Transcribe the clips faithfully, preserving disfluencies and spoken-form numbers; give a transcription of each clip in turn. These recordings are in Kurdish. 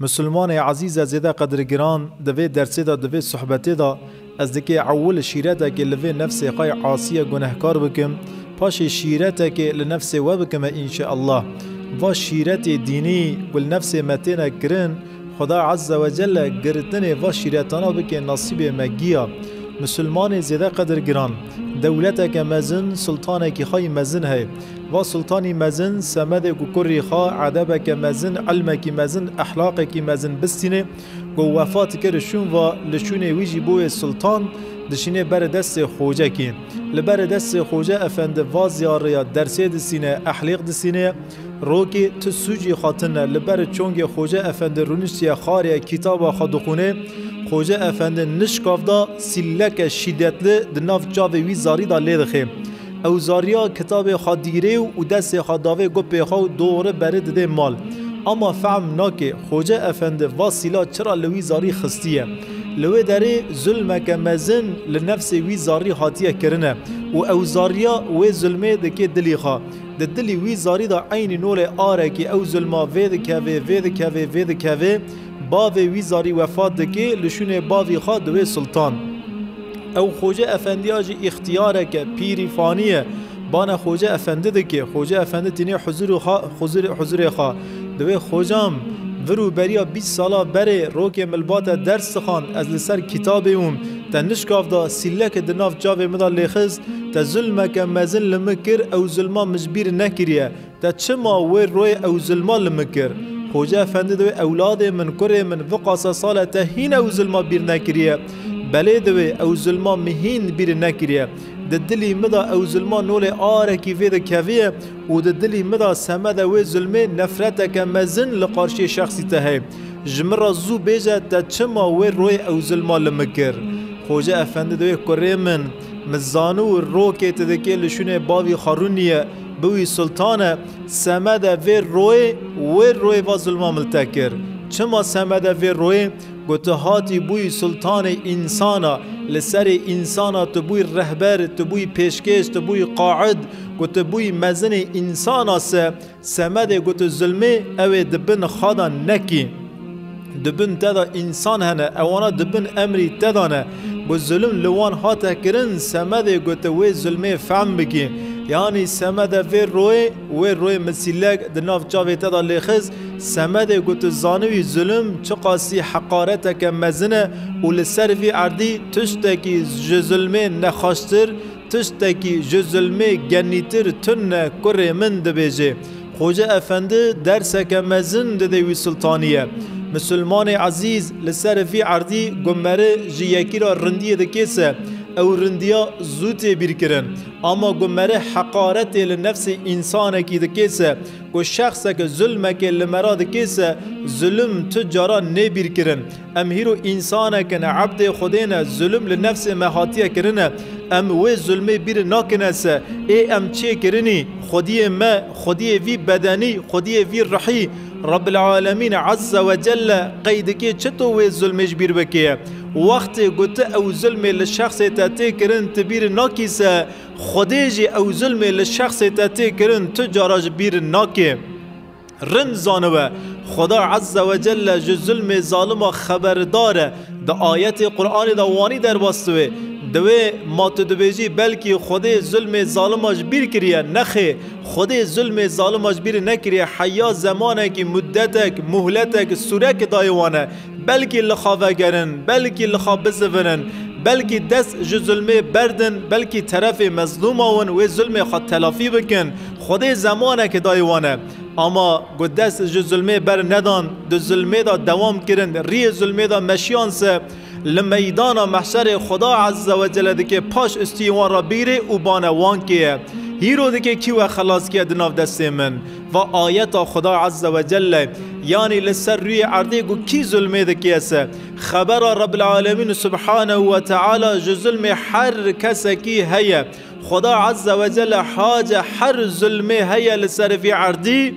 Misilmanê ezîz e zêde qedirgiran, di vê dersê de, di vê sohbetê de ez dikê ewil şîretekê li vê nefsê xwe yê asî ye gunehkar bikim, paşê şîretekê li nefsê we bikime înşeallah. Va şîretê dînî ku li nefsê me têne kirin, Xuda Azze ve Celle giritinê va şîretana bike nasîbê me giya. Misilmanê zêde qedirgiran, dewleteke mezin, sultanekî xwe yî mezin heye. Va sultanî mezin semedê ku kurî xwe edebeke mezin, ilmekî mezin, ehlaqekî mezin bistînê, ku wefat kir şûn va li şûnê wî jî bû wê sultan, dişînê berê destê xocekî. Li berê destê xoce efendi va ziyariya dersê disîne, ehlîq disîne, rokê tu sûcî xwe tine, li ber çongê xoce efendi rûniştiye xarê kitaba xwe dixûne, xoce efendi nişkav da sîlleke şîdetli di nav çavê wî zarî de lê dixe. Ew zariya kitabê xwe dîrê û destê xwe davê gupê xwe û dori berê didê mal. Ama fehm nake, xoce efendi va sîla çira li wî zarî xistiye. Li wê derê zulmeke mezin li nefsê wî zarî hatiye kirine û ew zariya wê zulmê dike dilî xwe. Di dilî wî zarî de eynî nolê arekî ew zulma vê dikeve, vê dikeve, vê dikeve. Bavê wî zarî wefat dike, li şûnê bavî xwe diwê sultan. Ew xoce efendiya jî îxtiyareke pîrî fanî ye. Bana xoce efendi dike. Xoce efendi tînê huzurê xwe, huzurê, huzurê xwe. Diwê xocam, vir û beriya bîst sala berê rokê min li ba te ders dixwand, ez li ser kitabê bûm. Te nişkav da sîlleke di nav çavê min de lêxist, te zulmeke mezin li min kir, ew zulma min ji bîr nekiriye. Te çima wê royê ew zulma li min kir? Xoce efendi diwê ewladê min, kurê min, viqasa sale te hîn ew zulma bîr nekiriye. Belê diwê ew zulma min hîn bîr nekiriye. Di dilî min de ew zulma nolê arekî vê dikeviye û di dilî min de semede wê zulmê nefreteke mezin li qarşiyê şexsî te heye. Ji min re zû bêje te çima wê royê ew zulma li min kir? Xoce efendi diwê kurê min, min zanû rokê tu dikê li şûnê bavî xwe rûnî ye, biwî sultan e, semede vê royê, wê royê va zulma min li te kir. Çima semede vê royê? Got tu hatî bûyî sultanê însana, li serê însana tu bûyî rehber, tu bûyî pêşkêş, tu bûyî qaid, got tu bûyî mezinê însana se, semedê got tu zulmê ew ê di bin xwe de nekî. Di bin te de însan hene, ewana di bin emrî te de ne. Got zulm li wan hate kirin, semedê got tu wê zulmê fehm bikî. Yanî semede vê royê, wê royê min sîlek di nav çavê te de lêxist, semedê got tu zanibî zulm çiqasî heqareteke mezin e û li ser vî erdî tiştekî ji zulmê nexweştir, tiştekî ji zulmê genîtir tune kurê min dibêje. Xoce efendi derseke mezin dide wî sultanî ye. Misilmanê ezîz li ser vî erdî ku meri ji yekî re rindiyê dikê se, ew rindiya zû tê bîrkirin. Ama ku meri heqaretê li nefsê însanekî dikê se, ku şexseke zulmekê li mera dikê se, zulm tu cara nê bîrkirin. Em hîro însanek in, ebdê Xwedê ne, zulm li nefsê me hatiye kirine. Em wê zulmê bîr nakine se, ê em çê kirinî, xwediyê me, xwediyê vî bedenî, xwediyê vî ruhî, Rabbil Alemîn Azze ve Celle qey dikê çito wê zulmê ji bîr bikê? Wextê ku tu ew zulmê li şexsê te tê kirin tu bîr nakî se, Xwedê jî ew zulmê li şexsê te tê kirin tu cara ji bîr nake. Rind zanibe, Xuda Azze ve Celle ji zulmê zalima xeberdar e. Di ayetê Qur'anê de wanî derbas dibe. Dibe ma tu dibêjî belkî Xwedê zulmê zalima ji bîr kiriye. Nexê, Xwedê zulmê zalima ji bîr nekiriye. Heya zemanekî, muddetek, muhletek, sûrek daye wan e. Belkî li xwe vegerin, belkî li xwe bizivinin, belkî dest ji zulmê berdin, belkî terefê mezlûma win wê zulmê xwe telafî bikin. Xwedê zemanekê daye wan e. Ama ku dest ji zulmê ber nedan, di zulmê de dewam kirin, riyê zulmê de meşiyan se, li meydana mehşerê Xuda Azze ve Celle dike paş ustî wan re bîrê û bane wan kê ye. Hîro dike kî we xelas kiye di nav destê min? Va ayeta Xuda Azze ve Celle, yanî li ser rûyê erdê ku kî zulmê dike se? Xebera Rabbil Alemîn Subhanehu ve Teala ji zulmê her kesekî heye. Xuda Azze ve Celle hace her zulmê heye li ser vî erdî.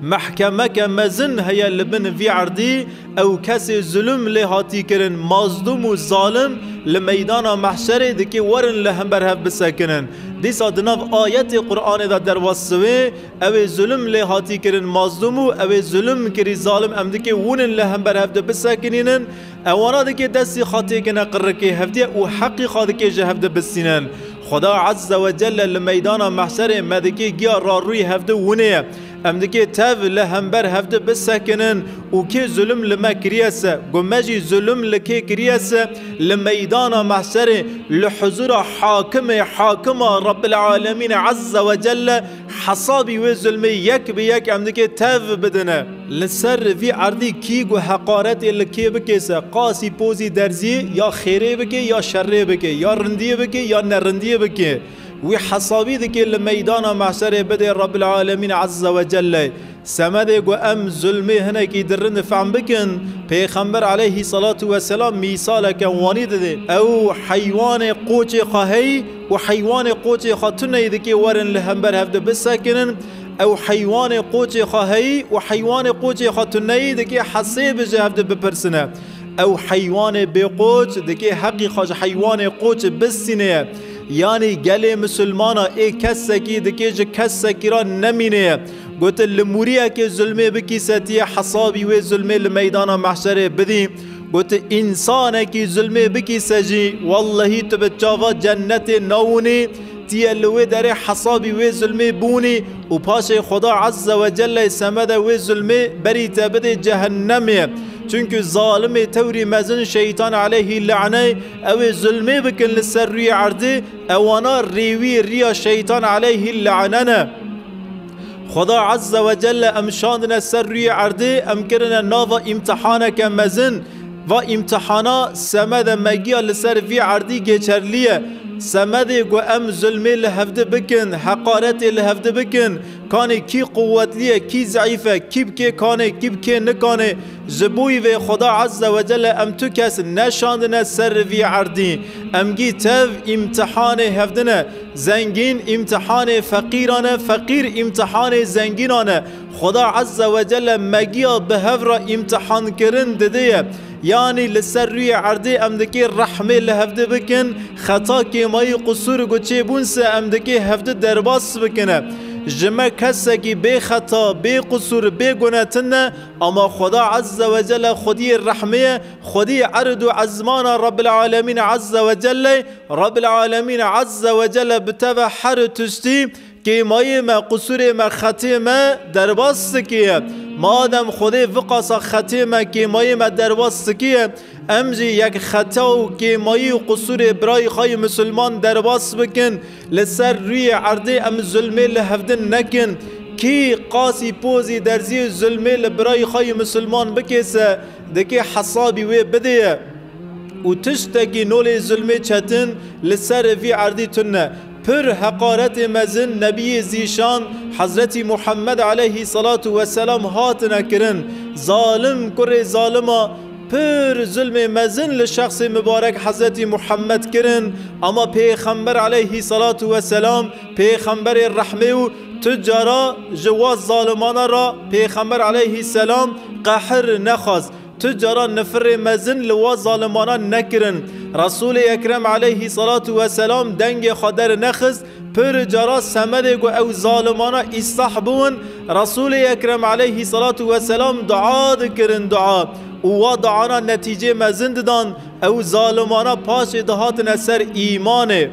Mehkemeke mezin heye li bin vî erdî, ew kesê zulm lê hatî kirin, mazlûm û zalim li meydana mehşerê dikê werin li hember hev bisekinin. Dîsa di nav ayetê Qur'anê de derbas siwê, ew ê zulm lê hatî kirin, mazlûm û ew ê zulm kirî, zalim, em dikê wûnin li hember hev de bisekinînin. Ewana dikê destî xwe têkine qirikê hevdî û heqî xwe dikê ji hev de bisînin. Xweda Azze ve Celle li meydana mehşerê me dikê giya rarûyî hevdi winê ye. Em dikê tev li hember hevdi bisekinin û kê zulm li me kiriye se, ku me jî zulm li kê kiriye se, li meydana mehşerê, li huzura Hakimê Hakima Rabbil Alemîn Azze ve Celle hesabî wê zulmê yek bi yek em dikê tev bidine. Li ser vî erdî kî ku heqaretê li kê bikê se, qasî pozî derziyê ya xêrê bikê ya şerê bikê, ya rindiyê bikê ya nerindiyê bikê, wî hesabî dikê li meydana mehşerê bidê Rabbil Alemîn Azze ve Celle. Semedê ku em zulmê hinekî di rind fehm bikin, Pêxember aleyhî salatu ve selam mîsaleke wanî didê. Ew heywanê qoçê xwe heyî û heywanê qoçê xwe tuneyî dikê werin li hember hev de bisekinin. Ew heywanê qoçê xwe heyî û heywanê qoçê xwe tuneyî dikê hesêb ji hev de bipirsine. Ew heywanê bêqoç dikê heqî xwe ji heywanê qoç bistînê ye. Yanî gelê misilmana ê kesekî dikê ji kesekî re nemînê ye. Gotin, li mûriyekê zulmê bikî se, tiyê hesabî wê zulmê li meydana mehşerê bidî. Gotin, însanekî zulmê bikî se jî, wellehî tu bi çava cennetê nawinî, tiyê li wê derê hesabî wê zulmê bûnî û paşê Xweda Azze ve Celle semede wê zulmê berî te bidê cehennemê. Çunku zalimê tewrî mezin şeytan aleyhî lane, ew ê zulmê bikin li ser rûyê erdê, ewana rêwî riya şeytan aleyhî lane ne. Xweda Azze ve Celle em şandine ser rûyê erdê, em kirine nava îmtihaneke mezin. Va îmtihana semede megiya li ser vî erdî geçerlî ye. Semedê ku em zulmê li hevdi bikin, heqaretê li hevdi bikin, kanê kî quwetlî ye, kî zeîf e, kî bi kê kanê, kî bi kê nikanê, ji bo wî vê Xweda Azze ve Celle em tu kes neşandine ser vî erdî. Em gî tev îmtihanê hevdine. Zengîn îmtihanê feqîran e, feqîr îmtihanê zengînan e. Xweda Azze ve Celle megiya bi hev re îmtihankirin didê ye. Yanî li ser rûyê erdê em dikê rehmê li hevdê bikin, xeta, kêmayî, qusûr ku çêbûn se em dikê hevdi derbas bikine. Ji me kesekî bê xeta, bê qusûr, bê gune tune, ama Xweda Azze ve Celle Xwediyê rehmê ye, Xwediyê erd û ezmana Rabbil Alemîn Azze ve Celle, Rabbil Alemîn Azze ve Celle bi te ve her tiştî kêmayê me, qusûrê me, xetê me derbas dikiye. Madem Xwedê viqasa xetê me, kêmayê me derbas dikiye, em jî yek xeta û kêmayî û qusûrê birayî xwe yê misilman derbas bikin. Li ser rûyê erdê em zulmê li hevdin nekin. Kî qasî pozî derziyê zulmê li birayî xwe yê misilman bikê se, dikê hesabî wê bidê ye. Û tiştekî nolê zulmê çetin li ser vî erdî tune. Pir heqaretê mezin Nebiyê Zîşan Hezretî Muhammed aleyhî salatu ve selam hatine kirin. Zalim kurê zalima pir zulmê mezin li şexsê mibarek Hezretî Muhammed kirin. Ama Pêxember aleyhî salatu ve selam, Pêxemberê rehmê û tu cara ji wa zalimana re Pêxember aleyhî selam qehir nexwast. Tu cara nifirê mezin li wa zalimana nekirin. Resûlê Ekrem aleyhî salatu ve selam dengê xwe dernexist, pir cara semedê ku ew zalimana îslah biwin, Resûlê Ekrem aleyhî salatu ve selam dua dikirin, dua. Û wa duana netîcê mezin didan, ew zalimana paşê dihatine ser îmanê.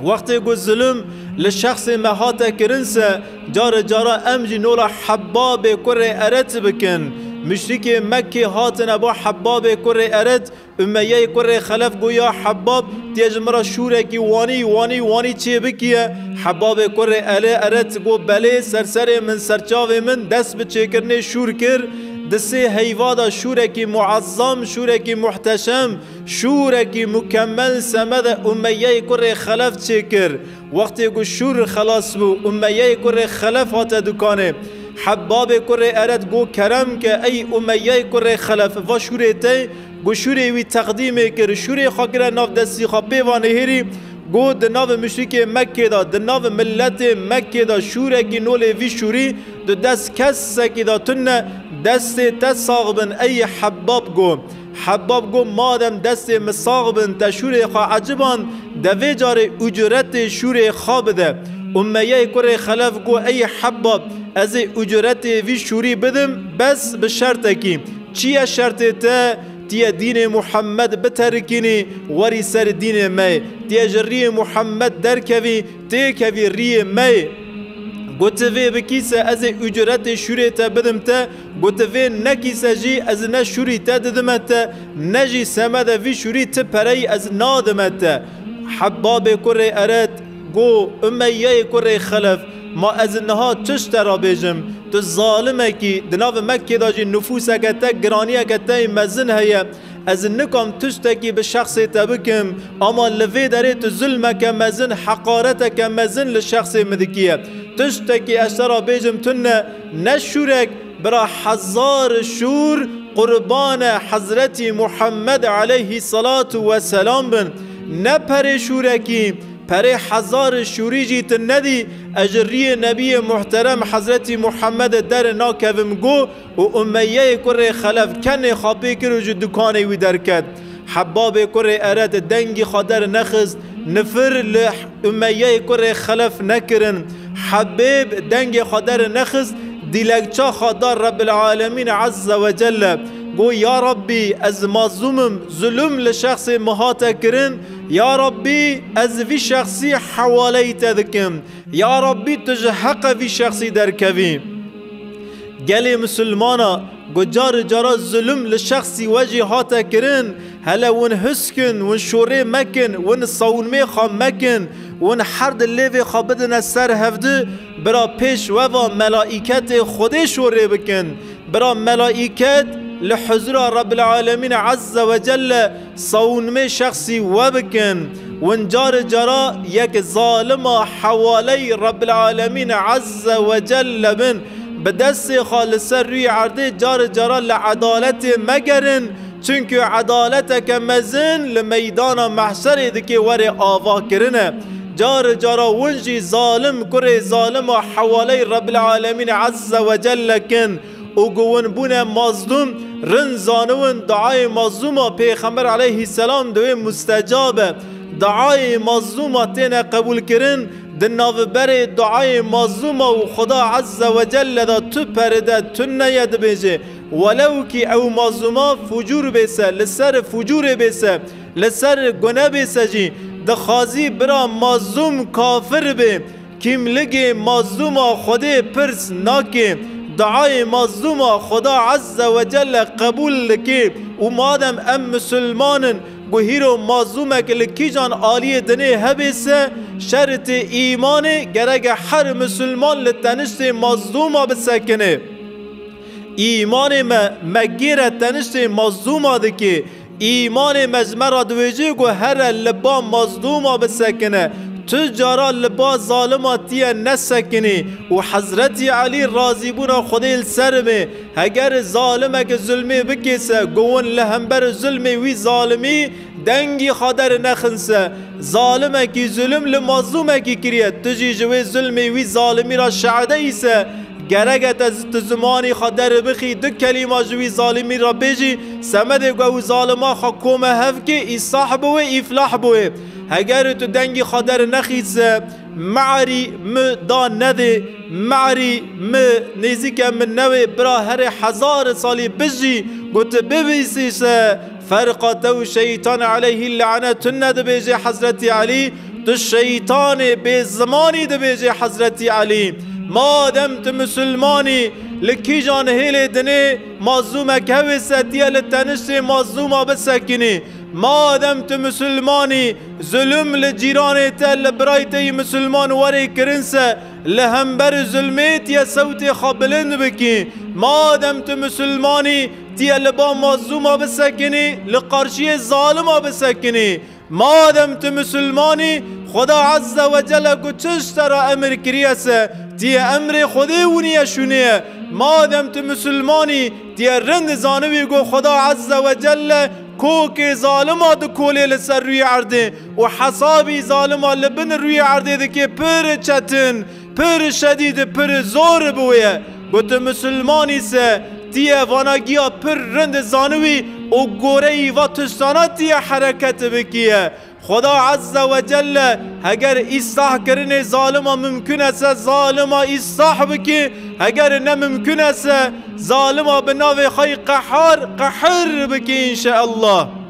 Wextê ku zulm li şexsê me hate kirin se, care cara em jî nola Hebbabê kurê Eret bikin. Muşrikê Mekkê hatine bo Hebbabê kurê Eret, Umeyeyê kurê Xelef go, ya Hebbab, tê ji min re şûrekî wanî, wanî, wanî çê bikiye. Hebbabê kurê Elê Eret go, belê, ser serê min, ser çavê min, dest bi çêkirinê şûr kir. Di sê heyva de şûrekî muezzam, şûrekî muhteşem, şûrekî mukemmel semede Umeyeyê kurê Xelef çêkir. Wextê ku şûr xelas bû, Umeyeyê kurê Xelef hate dukanê. Hebbabê kurê Eret go, kerem ke ey Umeyeyê kurê Xelef, va şûrê te, go şûrê wî teqdîmê kir, şûrê xwe kire nav destî xwe, pê va nihêrî, Got, di nav muşrikê Mekkê de, di nav miletê Mekkê de şûrekî nolê vî şûrî di dest kesekî de tune, destê te sax bin ey Hebbab, got. Hebbab got, madem destê min sax bin, te şûrê xwe eciban, de vê carê ucretê şûrê xwe bide. Umeyeyê kurê Xelef got, ey Hebbab, ez ê ucretê vî şûrî bidim, bes bi şertekî. Çi ye şertê te? Tiye dînê Muhammed biterikînî, werî ser dînê me. Tiye ji riyê Muhammed derkevî, têkevî riyê me. Got, vê bikî se ez ê ucretê şûrê te bidim te. Got, vê nekî se jî ez ne şûrî te didime te, ne jî semede vî şûrî ti pereyî ez nadime te. Hebbabê kurê Eret got, Umeyeyê kurê Xelef, ma ez niha çi ji te re bêjim? Tu zalimekî, di nav Mekkê de jî nufûseke te, giraniyeke te yê mezin heye. Ez nikam tiştekî bi şexsê te bikim, ama li vê derê tu zulmeke mezin, heqareteke mezin li şexsê min dikiye. Tiştekî ez te re bêjim tune, ne şûrek, bira hezar şûr qurbane Hezretî Muhammed aleyhissalatu vesselam bin. Ne perê şûrekî, perê hezar şûrî jî tu nedî, ez ji riyê Nebiyê Muhterem Hezretî Muhammed dernakevim, got, û Umeyeyê kurê Xelef kenê xwe pê kir û ji dukanê wî derket. Hebbabê kurê Eret dengî xwe dernexist, nifir li Umeyeyê kurê Xelef nekirin. Hebêb dengê xwe dernexist, dilekça xwe da Rebbil Alemîn Azze ve Celle. Got, ya Rabbî, ez mazlûm im, zulûm li şexsê min hate kirin. Ya Rabbî, ez vî şexsî hewaleyî te dikim. Ya Rabbî, tu ji heqe vî şexsî derkevî. Gelê misilmana, ku car cara zulm li şexsî we jî hate kirin, hele win huskin, win şorê mekin, win sawunmê xwe mekin, win her di lêvê xwe bidine ser hevdi, bira pêş we va melaîketê Xwedê şorê bikin. Bira melaîket li huzura Rebbil Alemîn Azze ve Celle sawunmê şexsî we bikin. Win car cara yek zalima hewaleyî Rebbil Alemîn Azze ve Celle bin. Bi destê xwe li ser rûyê erdê car cara li edaletê megerin. Çunku edaleteke mezin li meydana mehşerê dike werê avakirine. Car cara win jî zalim kurê zalima hewaleyî Rebbil Alemîn Azze ve Celle kin. Û ku win bûne mazlûm, rind zaniwin duayê mazlûma Pêxember aleyhisselam di wê mustecab e. Duayê mazlûma têne qebûlkirin, di navberê duayê mazlûma û Xuda Azze ve Celle de tu perde tune ye dibêje. Welew kî ew mazlûma fucûr bê se, li ser fucûrê bê se, li ser gune bê se jî, dixwazî bira mazlûm kafir bê. Kîmligê mazlûma Xwedê pirs nake, duayê mazlûma Xweda Azze ve Celle qebûl dike. Û madem em misilman in, ku hîro mazlûmek li kîjan aliyê dinê hebê se, şertê îmanê gereke her misilman li teniştê mazlûma bisekine. Îmanê me, me gêre teniştê mazlûma dike. Îmanê me ji me re diwêjê ku here li ba mazlûma bisekine. Tu cara li ba zalima tiye nesekinî û Hezretî Elî razîbûna Xwedê li ser be. Heger zalimek zulmê bikê se, ku win li hember zulmê wî zalimî dengî xwe dernexin se. Zalimekî zulm li mazlûmekî kiriye, tu jî ji wê zulmê wî zalimî re şe'deyî se. Gerek e te zi-, tu zimanî xwe derbixî, du kelîma ji wî zalimî re bêjî, semedê ku ew zalima xwe kome hev kê, îslah biwê, îflah biwê. Heger tu dengî xwe dernexî se, me'rî mi da nedê, me'rî mi nêzîke min newê, bira herê hezar salî bijî, ku tu bibîsî se, ferqa te û şeytan aleyhî lane tune dibêje Hezretî Elî, tu şeytanê bê zimanî dibêje Hezretî Elî. Madem tu misilmanî, li kîjan hêlê dinê mazlûmek hewê se tiye li teniştê mazlûma bisekinî. Madem tu misilmanî, zulm li cîranê te, li birayê te yî misilman werê kirin se, li hember zulmê tiye sewtê xwe bilind bikî. Madem tu misilmanî, tiye li ba mazlûma bisekinî, li qarşiyê zalima bisekinî. Madem tu misilmanî, Xuda Azze ve Celle ku çi ji te re emir kiriye se, tiye emrê Xwedê winiye şûnê ye. Madem tu misilmanî, tiye rind zanibî ku Xuda Azze ve Celle Kokê zalima dikolê li ser rûyê erdê û hesabî zalima li bin rûyê erdê dike pir çetin, pir şedîd, pir zor bi wê ye. Got, misilmanî se tiye vana giya pir rind zanibî û goreyî va tiştana tiye hereket bikiye. Xweda Azze ve Celle heger îslah kirinê zalima mimkun e se zalima îslah bike, heger ne mimkun e se zalima bi navê xwe yî qehar qehir bike înşeallah.